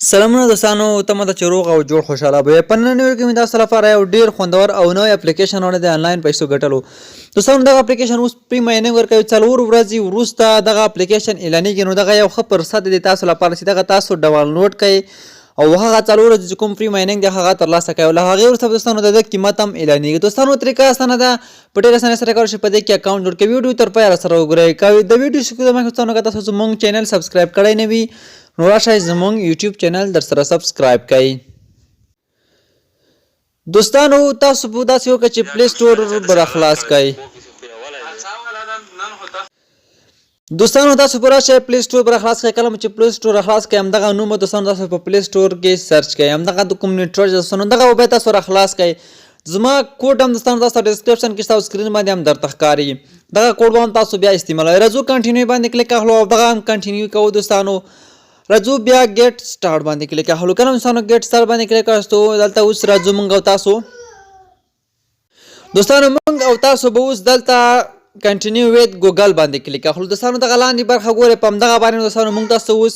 سلامونه دوستانو، تمه ده چې روغ او جوړ خوشاله به یئ. په نننۍ ویډیو کې مې تاسو لپاره یو ډیر خوندور او نوی اپلیکیشن راوړی دی انلاین پیسو ګټلو. دوستانو، دغه اپلیکیشن اوس پری مایننګ ورکوي، 4 ورځې وروسته دغه اپلیکیشن اعلانیږي. نو دغه یو ښه فرصت دی تاسو لپاره چې دغه تاسو ډاونلوډ کړئ او هغه 4 ورځې چې کوم پری مایننګ دی هغه ترلاسه کړئ، او له هغې وروسته دوستانو د ده قیمت هم اعلانیږي. دوستانو، طریقه اسانه ده، په ډېره اسانۍ سره کولی شئ په دې کې اکاونټ جوړ کړئ. ویډیو تر پایه راسره وګورئ. که د ویډیو شروع مخکې دوستانو که تاسو زموږ چینل سبسکرایب کړی نه وي، نو راشئ زموږ یوټیوب چینل در سره سبسکرایب کړئ. دوستانو، تاسو به داسې وکړئ چې پلی سټور به راخلاص کړئ. دوستانو، تاسو به راشئ پلی سټور به راخلاص کړئ. کله مو چې پلی سټور راخلاص کړئ، همدغه نوم به دوستانو تاسو په پلی سټور کې سرچ کړئ. همدغه د کوم نیټورک دوستانو، دغه به تاسو راخلاص کړئ. زما کوډ هم دوستانو تاسو ډیسکرپشن کې شته او سکرین باندې هم درته ښکاري. دغه کوډ به هم تاسو بیا استعمالوئ. راځو کنټینیو باندې کلیک اخلو او دغه هم کنټینیو کوو. دوستانو، راځو بیا ګیټ سټارټ باندې کلیک اخلو. کله دوستانو ګیټ سټارټ باندې کلیک واستو، دلته اوس راځو مونږ او تاسو. دوستانو، مونږ او تاسو به اوس دلته کنټینیو ویت ګوګل باندې کلیک اخلو. دوستانو، دغه لاندې برخه ګورئ، په همدغه باندې دوستانو مونږ تاسو اوس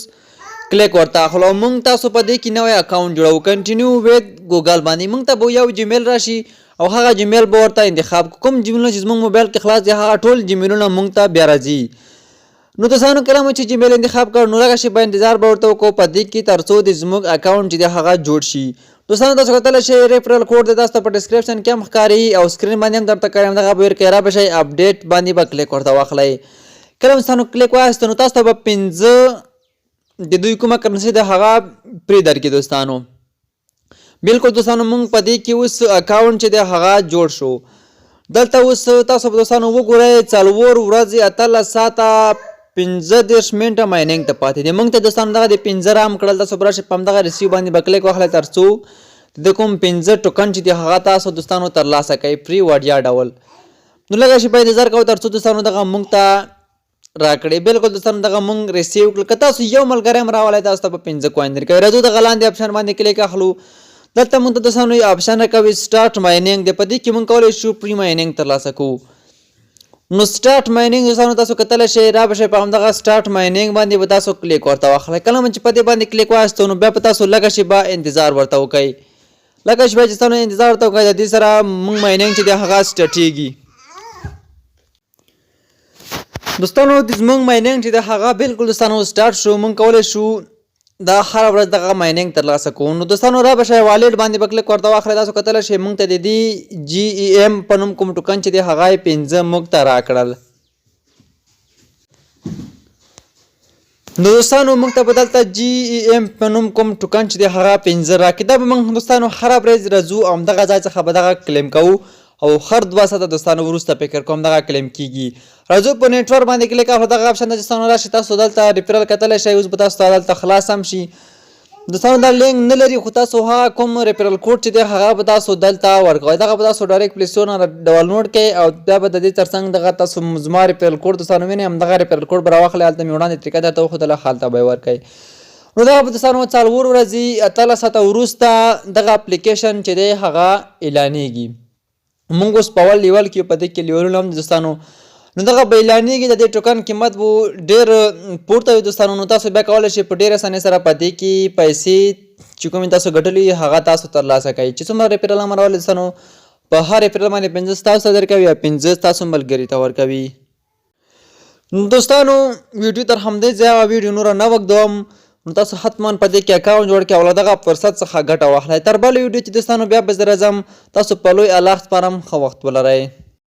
کلیک ورته اخلو او مونږ تاسو په دې کې نوی اکاونټ جوړوو. کنټینیو ویت ګوګل باندې مونږ ته به یو جیمیل راشي او هغه جیمیل به ورته انتخاب. کوم جیمیلونه چې زمونږ موبایل کې خلاص دي، هغه ټول جیمیلونه مونږ ته بیا راځي. نو دوستانو، کله مو چې جیمیل انتخاب کړ، نو لږه شېبه انتظار به ورته وکړو په دې کې ترڅو د زموږ اکاونټ چې دی هغه جوړ شي. دوستانو، تاسو کتلی شئ ریفرل کوډ دی تاسو ته په ډسکرپشن کې هم ښکاري او سکرین باندې هم درته ښکاري. همدغه به ورکوي. را به شئ، اپډیټ باندې به کلیک ورته واخلئ. کله دوستانو کلیک واخیست، نو تاسو ته به 5 د دوی کومه کرنسي ده هغه پرې درکړي. دوستانو، بالکل دوستانو، مونږ په دې کې اوس اکاونټ چې دی هغه جوړ شو. دلته اوس تاسو به دوستانو وګورئ، 4 ورځې 18 ساعته 35 منټه مایننګ ته پاتې دي مونږ ته. دوستانو، دغه د 5 رام کړل. تاسو به راشئ په همدغه ریسیو باندې به کلیک واخلئ ترڅو د کوم 5 ټوکن چې دی هغه تاسو دوستانو ترلاسه کړئ پری وړیا ډول. نو لږه شېبه انتظار کوو ترڅو دوستانو دغه مونږ ته راکړي. بالکل دوستانو، دغه مونږ ریسیو کړل. که تاسو یو ملګری هم راولئ، تاسو ته به 5 کوین درکوي. راځو دغه لاندې اپشن باندې کلیک اخلو. دلته مونږ ته دوستانو یو اپشن راکوي، سټارټ مایننګ دی. په دې کې مونږ کولی شو پری مایننګ ترلاسه کوو. نو سټارټ مایننګ دوستانو تاسو کتلی شئ، را به شئ، په همدغه سټارټ مایننګ باندې به تاسو کلیک ورته واخلئ. کله مو چې په دې باندې کلیک واخیستو، نو بیا به تاسو لږه شېبه انتظار ورته وکړئ. لږه شېبه چې تاسو انتظار ورته وکړئ، د دې سره مونږ مایننګ چې دی هغه سټارټیږي. دوستانو، د زمونږ مایننګ چې د هغه بالکل دوستانو سټارټ شو. مونږ کولی شو دا هره ورځ دغه مایننګ ترلاسه کوو. نو دوستانو، را به شئ، والټ باندې به کلیک ورته واخلئ. تاسو کتلی شئ، مونږ ته د دې جی ای ایم په نوم کوم ټوکن چې دی هغه یې 5 موږ ته راکړل. نو دوستانو، موږ ته به دلته جی ای ایم په نوم کوم ټوکن چې دی هغه 5 راکړي. دا به موږ دوستانو هره ورځ راځو او همدغه ځای څخه به دغه کلیم کوو او هر 2 ساعته دوستانو وروسته فکر کوم دغه کلیم کیږي. راځو په نیټورک باندې کلیک او دغه اپشن ته دوستانو راشي. تاسو دلته ریفرل کتلی شئ. اوس به تاسو ته دلته خلاص هم شي. دوستانو، دا لینک نه لري، خو تاسو هغه کوم ریفرل کوډ چې دی هغه به تاسو دلته ورکوئ. دغه به تاسو ډایرکټ پلی سټور نه ډاونلوډ کړئ او بیا به د دې ترڅنګ دغه تاسو زما ریفرل کوډ دوستانو وینئ، همدغه ریفرل کوډ به راواخلئ. هلته مې وړاندې طریقه درته وښودله، هلته به یې ورکړئ. نو دغه به دوستانو 4 ورځې 18 ساعته وروسته دغه اپلیکیشن چې دی هغه اعلانیږي. مونږ اوس په اول لیول کې، په دې کې لیولونه هم دوستانو. نو دغه به اعلانیږي، د دې ټوکن قیمت به ډیر پورته وي. دوستانو، نو تاسو بیا کولی شئ په ډیره اسانۍ سره په دې کې پیسې چې کومې تاسو ګټلې هغه تاسو ترلاسه کړئ. چې څومره ریفرل هم راولئ دوستانو، په هر ریفرل باندې 5 تاسو ته درکوي او 5 تاسو ملګري ته ورکوي. دوستانو، ویډیو تر همدې ځایه، ویډیو نوره نه وږدوم. نو تاسو حتما په دې کې اکاونټ جوړ کړئ او له دغه فرصت څخه ګټه واخلئ. تر بلې ویډیو چې دوستانو بیا به زه راځم، تاسو په لوی الله سپارم. ښه وخت ولرئ.